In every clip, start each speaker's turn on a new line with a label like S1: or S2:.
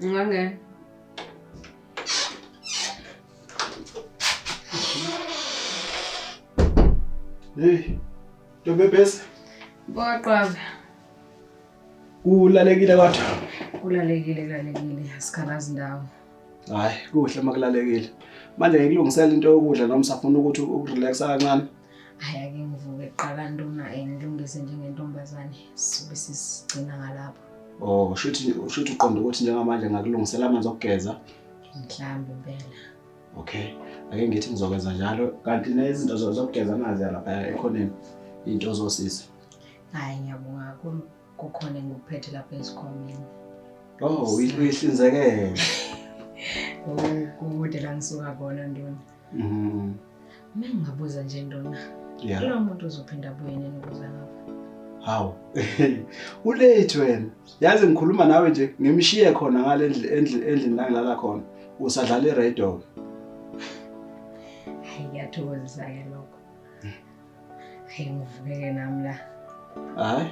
S1: Ungangena.
S2: Hey. Ntombebhesi.
S1: Boqaba.
S2: Kulalekile kodwa.
S1: Kulalekile kulalekile asikhalazi ndawo.
S2: Hayi, kuhle makulalekile. Manje ngikulungisela into yokudla noma usafuna ukuthi ukurelaxa kancane.
S1: Hayi ake ngivuke kuqala ntuna ngilungise njengentombazane sibe sisigcina ngalapho.
S2: Oh, shuthi shuthi uqonda ukuthi njengamanje ngakulungisela amanzi okugeza.
S1: Mhlawumbe impela.
S2: Okay. Ake ngithi ngizokwenza njalo kanti nezinto zokugeza nazi lapha ekhoneni. Into zosiza.
S1: Hayi ngiyabonga kakhulu kukhona engikuphethe lapha esikhwameni.
S2: Oh, uyihlinzekele.
S1: Oh, kude la ngisuka khona ntona. Uma ngingabuza nje nduna.
S2: Yeah.
S1: Lo muntu uzophinda abuye nini ukuza ngapha?
S2: Hawu. Ulate wena. Yazi ngikhuluma nawe nje ngimshiye khona ngale endlini la ngilala khona. Usadlala iradio.
S1: Hayi kuyathokozisa ke lokho. Hayi ngivukeke nami la.
S2: Hayi.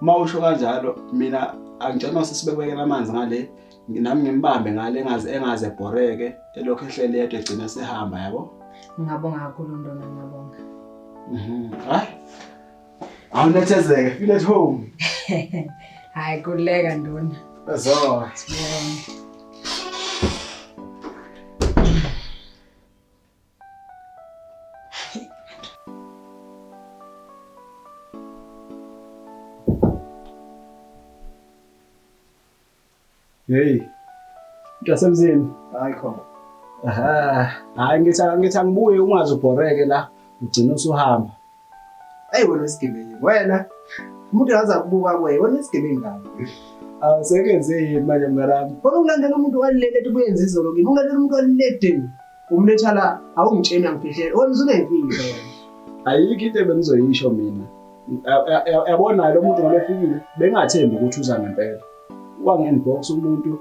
S2: Uma usho kanjalo mina angitshela sesibekela amanzi ngale nami ngimbambe ngale engaze engaze ebhoreke elokhu ehleli yedwa egcina sehamba yabo.
S1: Ngingabonga kakhulu ndona ngiyabonga.
S2: Hayi. Awunethezeke, feel at home.
S1: Hayi kuleka nduna.
S2: Zo.
S1: Sibonge.
S2: Hey. Mntasemzini.
S3: Hayi khona.
S2: Aha. Hayi ngithi ngithi angibuye ungaze ubhoreke la ugcina usuhamba.
S3: Hey wena isigebengu. Wena umuntu angaze akubuka kuwe, wena isigebengu kabi.
S2: Awusekenze yini manje mnganami?
S3: Wena ulandela umuntu walele ethi ubuyenza izolo kimi. Ulandela umuntu walele. Umletha la awungitsheni angifihlela. Wena usuneyimfihlo wena.
S2: Ayikho into ebengizoyisho mina. Yabona lo muntu ngoba efikile bengathembi ukuthi uza ngempela. Wangi-inbox umuntu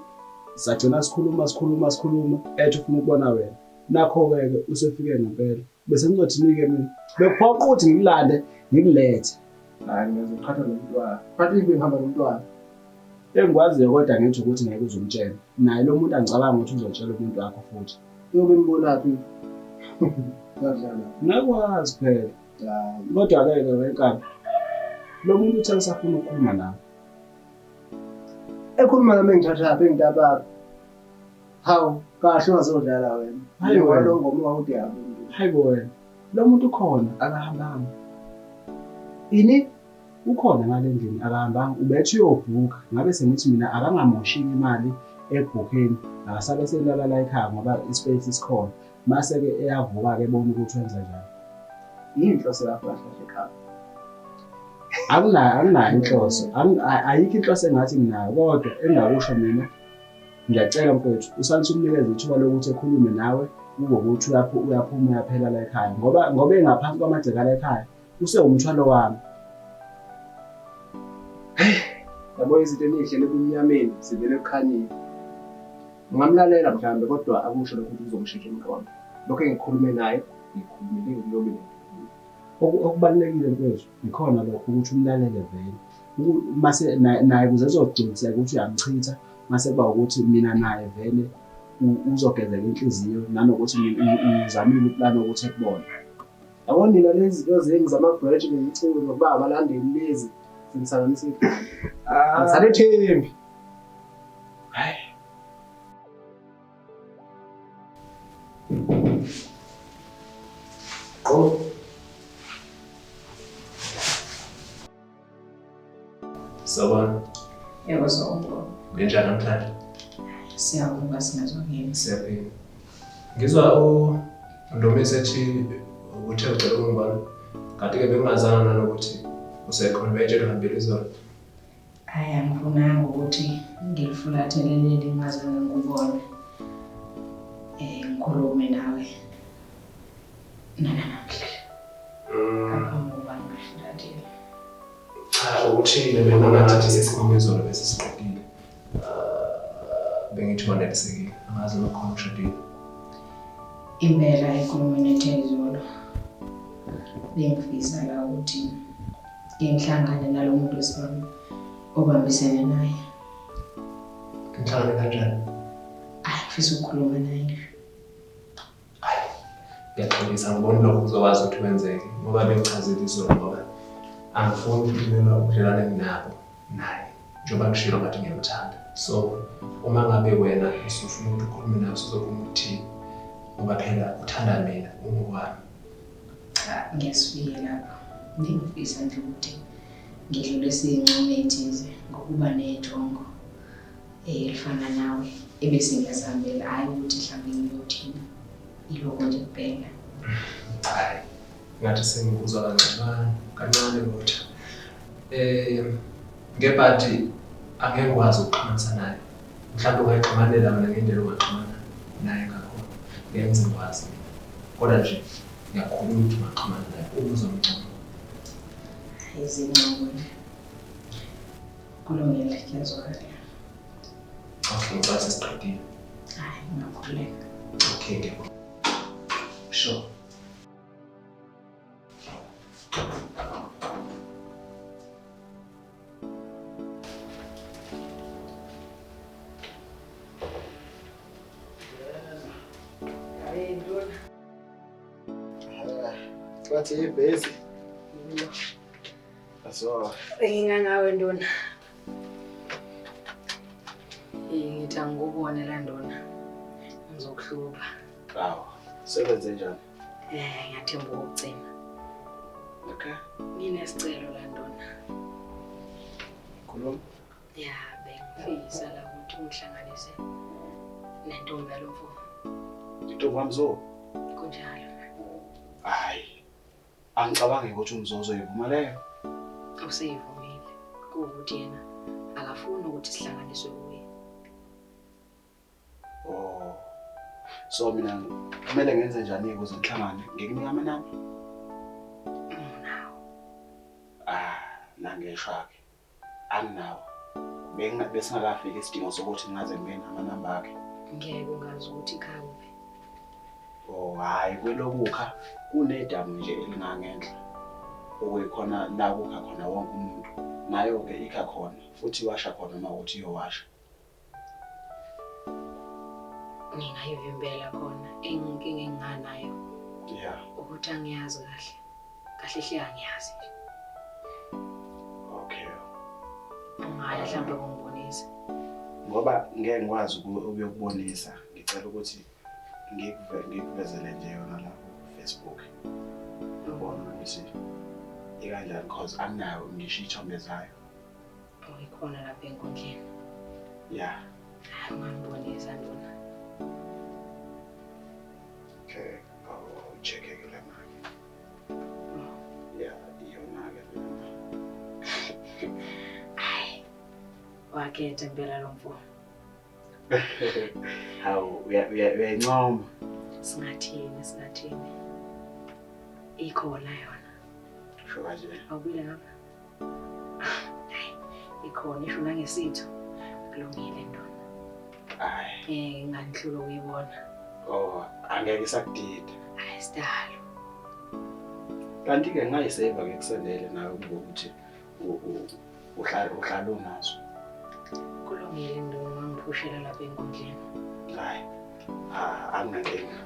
S2: sagcina sikhuluma sikhuluma sikhuluma ethi ufuna ukubona wena. Nakho-ke ke usefike ngempela. Bese ngizothini-ke mina? Bekuphoqa ukuthi ngikulande ngikulethe.
S3: Hayi ngizoqhatha nomntwana. Phathi ngihamba nomntwana.
S2: Engikwaziyo kodwa ngithi ukuthi ngeke uzumtshela. Naye lo muntu angicabanga ukuthi uzotshela umuntu wakho futhi.
S3: Uyobe imbonaphi? Ngadlala.
S2: Ngakwazi phela.
S3: Hayi.
S2: Kodwa-ke ke wenkabi lo muntu uthe usafuna ukukhuluma nawe.
S3: Ekhuluma nami engithathaphi engitabaphi. Hawu, kahle ungazodlala wena.
S2: Hayi wena.
S3: Lo ngoma wawudiyabo.
S2: Hayi bo wena. Lo muntu ukhona akahambanga.
S3: Ini?
S2: Ukhona ngale ndlini akahambanga ubethi uyobhuka ngabe sengithi mina akangamoshi imali ebhukheni akasabe selala la ekhaya ngoba ispace isikhona mase-ke eyavuka-ke ebona ukuthi wenza njani.
S3: Yini inhloso yakho kahle kahle ekhaya?
S2: Akunayo akunayo inhloso ayikho inhloso engathi nginayo kodwa engingakusho mina ngiyacela mfowethu usanise umnikeze ithuba lokuthi ekhulume nawe kube ukuthi uyaphuma uyaphela la ekhaya ngoba ngoba engaphansi kwamagceke ala ekhaya usewumthwalo wami.
S3: Yabo izinto enihlele ebumnyameni zivele ekukhanyeni. Ungamlalela mhlawumbe kodwa akusho lokho ukuthi uzomshintsha umqondo. Lokho engikhulume naye ngikhulumele ngilobile.
S2: Okubalulekile mfowethu ikhona lokho ukuthi umlalele vele. Mase naye kuze ezogculiseka ukuthi uyamchitha mase kuba ukuthi mina naye vele uzogezeka inhliziyo nanokuthi ngizamile uplani ukuthi ekubone.
S3: Yabo nina lezi zinto zenu zama-branch nemiculo nokuba abalandeli lezi zinisanganisa ikhanda. Angisalethembi.
S2: Hayi.
S3: Qo.
S4: Sawubona.
S1: Yebo sawubona.
S4: Ninjani namhlanje?
S1: Siyavuka singezwa kini.
S4: Siyaphila. Ngizwa uNdomi ethi uthe ucela ukungibona. Kanti-ke bengingazanga nanokuthi usekhona ubetshela uhambile izolo.
S1: Hayi angifunanga ukuthi ngilifulathele leli ngingazange ngikubone. Ngikhulume nawe nanamhla. Ngaphambi kokuba ngilifulathele.
S4: Cha ukuthi bengibona ngathi sesikhuluma izolo bese siqedile. Bengithi wanelisekile. Angazi noma khona ushadile.
S1: Impela enkulumweni ethe izolo bengifisa la ukuthi ngihlangane nalo muntu wesibami obambisene naye.
S4: Nihlangane kanjani?
S1: Ayi, ngifisa ukukhuluma naye.
S4: Hayi, ngiyaxolisa ngibona lokho kuzokwazi ukuthi kwenzeke ngoba bengichazile izolo ngoba angifuni ukulimela ubudlelwane enginabo naye njengoba ngishilo ngathi ngiyamthanda. So uma ngabe wena usufuna ukuthi ukhulume naye usuzokhuluma ukuthini ngoba phela uthanda mina ungokwami.
S1: Cha, ngiyasifike lapho. Ngingifisa nje ukuthi ngidlulise iy'ncomo ey'thize ngokuba nethongo elifana nawe ebese ngiyazihambela, hhayi ukuthi mhlawumbe ngiyothini. Yilokho nje kuphela.
S4: Hayi, ngathi sengikuzwa kancane kancane kodwa. Ngebhadi angeke ngikwazi ukuxhumanisa naye. Mhlawumbe ungayixhumanela wena ngendlela ongaxhumana naye ngakhona. Ngeke ngize ngikwazi mina. Kodwa nje ngiyakhuluma ukuthi ungaxhumana naye uma uzomncoma.
S1: Izincomo nje. Kulungile, kuyazwakala.
S4: Okay, ngicela sesiqedile.
S1: Hhayi, ngiyakhululeka.
S4: Okay, ngiyabonga. Sure.
S2: Bathi ibhesi. So.
S1: Ngingangawe nduna. Ngithi angikubone la nduna. Ngizokuhlupha.
S2: Hawu, sebenze njani?
S1: Ngiyathemba ukugcina.
S2: Okay.
S1: Nginesicelo la nduna.
S2: Khuluma.
S1: Ya, bengifisa la ukuthi ungihlanganise nentombi yalo mfo.
S2: Intombi kaMzo?
S1: Kunjalo.
S2: Hayi. Angicabangi ukuthi uMzo uzoyivuma leyo.
S1: Useyivumile. Kuwukuthi yena akafuni ukuthi sihlanganiswe kuye.
S2: Oh. So mina kumele ngenze njani ukuze ngihlangane? Ngikunika amanamba?
S1: Nginawo.
S2: Ah, nangeshwa-ke. Anginawo. Besingakafiki isidingo sokuthi ngingaze ngibe namanamba akhe.
S1: Ngeke ungazi ukuthi ikhaya kuphi.
S2: Oh, hhayi kwelokukha kunedamu nje elingangenhla. Okuyikhona la kukha khona wonke umuntu. Nayo-ke ikha khona futhi iwasha khona uma kuthi iyowasha.
S1: Ngingayivimbela khona inkinga enginganayo.
S2: Yeah.
S1: Ukuthi angiyazi kahle. Kahle hle angiyazi nje.
S2: Okay.
S1: Ungaya mhlawumbe kungibonisa.
S2: Ngoba ngeke ngikwazi ukuyokubonisa. Ngicela ukuthi ngikuvezele nje yona la ku Facebook. Ubone ukuthi ikanjani cause anginayo ngisho iy'thombe zayo.
S1: Oh, ikhona lapha enkundleni.
S2: Yeah.
S1: Hayi, ungangibonisa nduna.
S2: Okay, awucheck-ke lana-ke. Yeah, iyona-ke lena.
S1: Hayi, wakhetha impela lo mfo.
S2: Hawu, uyayincoma.
S1: Singathini, singathini. Ikhona yona.
S2: Sho kanje.
S1: Awubuyele ngapha. Hayi, ikhona isho nangesitho. Kulungile ndona.
S2: Hayi.
S1: Nginganihlula ukuyibona.
S2: Oh, angeke isakudida.
S1: Hayi, sidalo.
S2: Kanti-ke ngingayiseva ke kusendele nawe kube ukuthi uhlala unazo.
S1: Kulungile ndona, ungangiphushela lapha enkundleni.
S2: Hayi, anginankinga.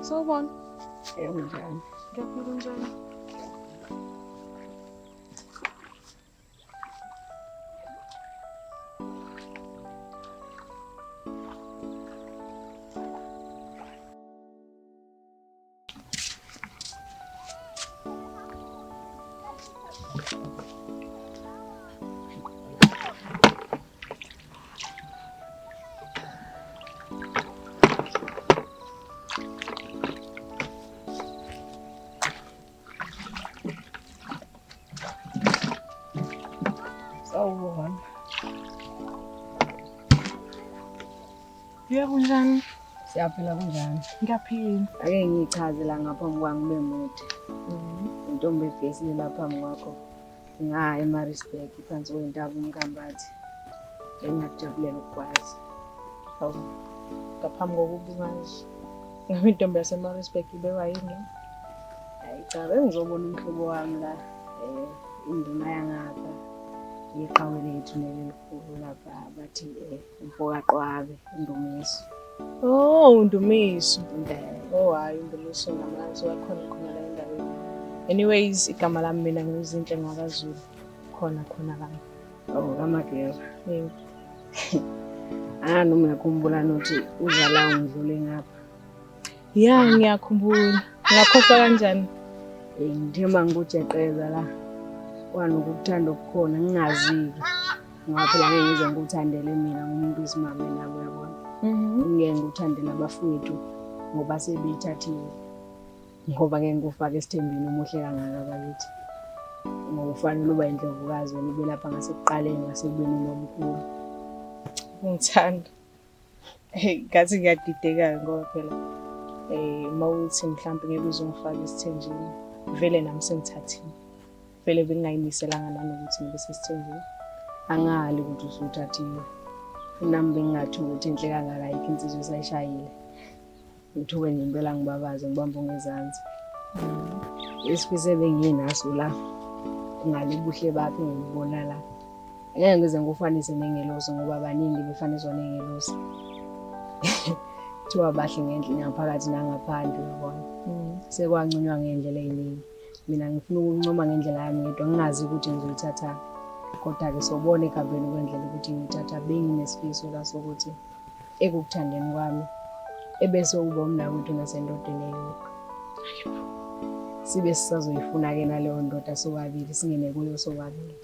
S5: Sawubona.
S1: Yebo, njani?
S5: Ngiyaphila, unjani? Sawubona. Yebo, kunjani?
S1: Siyaphila, kunjani?
S5: Ngiyaphila.
S1: Ake ngiyichaze la ngaphambi kwami ngibe mude. Intombi ebhesile la phambi kwakho. Nga eMaritzburg phansi kwentaba uMkambathi. Engingakujabulela ukukwazi.
S5: Hawu. Ngaphambi kokuba ungazi. Ngabe intombi yaseMaritzburg ibekwa yini?
S1: Hayi cha, bengizobona umhlobo wami la. Induna yangapha. Iqhawe lethu lelikhulu lapha bathi umfokaQwabe, uNdumiso.
S5: Oh, uNdumiso.
S1: Impela.
S5: Oh hayi, uNdumiso ngamazi wakhona khona la endaweni. Anyways, igama lami mina nguZinhle ngakaZulu. Khona khona la.
S1: Oh, kaMagera.
S5: Yebo.
S1: Ah, noma uyakhumbula nokuthi uza la ungidlule ngapha.
S5: Ya, ngiyakhumbula. Ngakhohlwa kanjani?
S1: Ngithe uma ngikujeqeza la kwanokukuthanda okukhona ngingaziki. Ngoba phela ngeke ngize ngikuthandele mina ngumuntu wesimame nabo uyabona. Ngeke ngikuthandele abafowethu ngoba sebeyithathile. Ngoba ngeke ngikufake esithembeni omuhle kangaka bakithi. Ngoba ufanele uba indlovukazi wena ube lapha ngasekuqaleni ngasekubeni nomkhulu.
S5: Ngithanda. Hey, ngathi ngiyadideka ngoba phela mawuthi mhlawumbe ngeke uzongifaka esithenjini. Vele nami sengithathile. Vele bengingayimiselanga nanokuthi ngibe sesithenjini.
S1: Angali ukuthi usuthathiwe. Nami bengingathi ukuthi inhle kangaka ayikho insizwa esayishayile. Ngithuke nje impela ngibabaze ngibambe ngezansi. Isifiso ebenginaso la ngale buhle bakhe ngibona la. Ngeke ngize ngikufanise nengelosi ngoba baningi befaniswa nengelosi. Kuthiwa bahle ngendlela ngaphakathi nangaphandle uyabona. Sekwanconywa ngendlela eziningi. Mina ngifuna ukuncoma ngendlela yami ngedwa ngingazi ukuthi ngizoyithatha. Kodwa-ke sobona ekuhambeni kwendlela ukuthi ngiyithatha. Benginesifiso la sokuthi ekukuthandeni kwami ebese uba umnakwethu nasendodeni eyodwa. Sibe sisazoyifuna-ke naleyo ndoda sobabili, singene kuyo sobabili.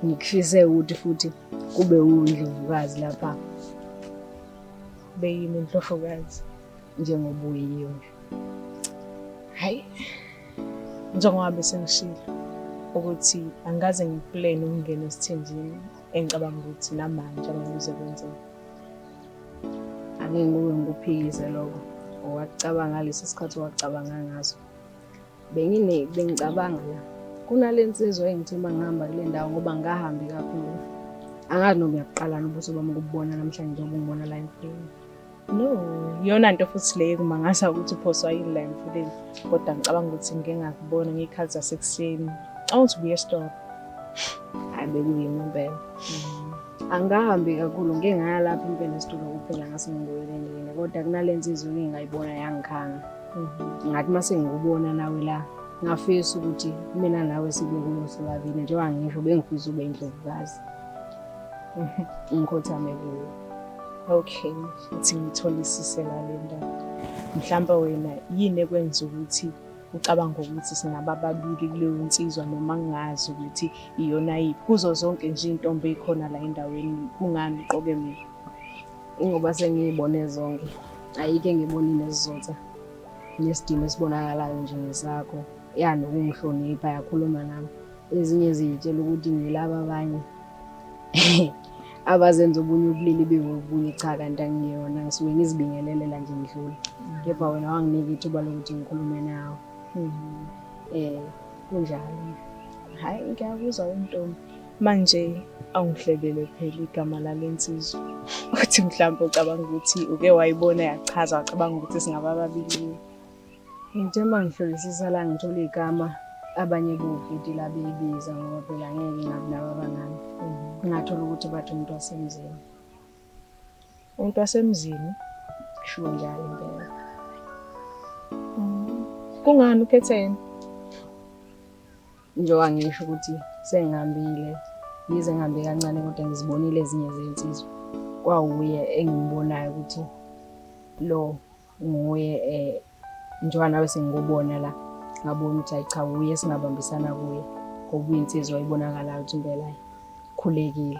S1: Ngikufise ukuthi futhi kube uNdlovukazi lapha.
S5: Beyimi iNdlovukazi.
S1: Njengoba uyiyo nje.
S5: Hayi, njengoba bese ngishilo ukuthi angikaze ngiplane ukungena esithenjini engicabanga ukuthi namanje angeke kuze kwenzeke.
S1: Angeke ngike ngikuphikise lokho. Owakucabanga ngaleso sikhathi owacabanga ngaso. Bengicabanga la. Kunale nsizwa engithe uma ngihamba kule ndawo ngoba ngingahambi kakhulu. Angazi noma uyakuqala nobuso bami ukubona namhlanje njengoba ungibona la emfuleni.
S5: No, iyona nto futhi leyo kumangaza ukuthi uphoswa yini la emfuleni. Kodwa ngicabanga ukuthi ngike ngakubona ngey'khathi zasekuseni. Ngicabanga ukuthi ubuye esitolo.
S1: Hhayi, bekuyimi impela. Angihambi kakhulu, ngike ngaya lapho impela esitolo kuphela ngase ngibuyele endlini. Kodwa kunale nsizwa engike ngayibona yangikhanga. Ngathi uma sengikubona nawe la, ngafisa ukuthi mina nawe sibe kuyo sobabili. Njengoba ngisho bengifisa ube indlovukazi. Ngikhothame kuyo.
S5: Okay, uthi ngitholisise la le ndaba. Mhlawumbe wena yini ekwenza ukuthi ucabanga ukuthi singaba babili kuleyo nsizwa noma ngingazi ukuthi iyona yiphi? Kuzo zonke nje iy'ntombi ey'khona la endaweni, kungani uqoke mina?
S1: Ingoba sengiyibone zonke. Ayikho engibonile nesizotha nesidimo esibonakalayo nje ngesakho. Ya, nokungihlonipha yakhuluma nami. Ezinye ziyitshela ukuthi ngilaba abanye abazenza obunye ubulili bengobunye, cha kanti angiyona. Ngisuke ngizibingelelela nje ngidlula. Kepha wena wanginika ithuba lokuthi ngikhulume nawe. Kunjalo.
S5: Hhayi, ngiyakuzwa wentombi. Manje awungihlebele phela igama lale nsizwa. Uthi mhlawumbe ucabanga ukuthi uke wayibona yachaza wacabanga ukuthi singaba babili.
S1: Ngithe uma ngihlolisisa la ngithola igama abanye boviti la beyibiza ngoba phela ngeke ngabi nabo abangani. Ngathola ukuthi bathi umuntu wasemzini.
S5: Umuntu wasemzini?
S1: Kushiwo njalo impela.
S5: Kungani ukhethe yena?
S1: Njengoba ngisho ukuthi sengihambile, ngize ngihambe kancane kodwa ngizibonile ezinye zezinsizwa. Kwawuye engimbonayo ukuthi lo nguye njengoba nawe sengikubona la, ngabona ukuthi hayi cha uye singabambisana kuye ngoba uyinsizwa ibonakalayo ukuthi impela khulekile.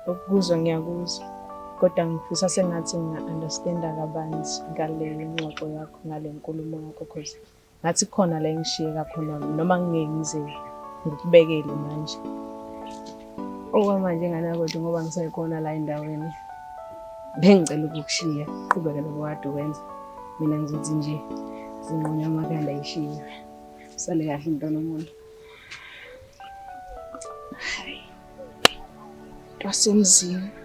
S5: Ukuzwa ngiyakuzwa, kodwa ngifisa sengathi nginga-understand-a kabanzi ngale ngxoxo yakho, ngale nkulumo yakho, cause Ngathi kukhona la engishiyeka khona noma ngingeke ngize ngikubekele manje.
S1: Okwamanje ngane yakwethu ngoba ngisekhona la endaweni bengicela ukukushiya qhubeke lokho kade ukwenza. Mina ngizothi nje zinqunywa amakhanda ayishiwe. Usale kahle mntwana womuntu.
S5: Wasemzini.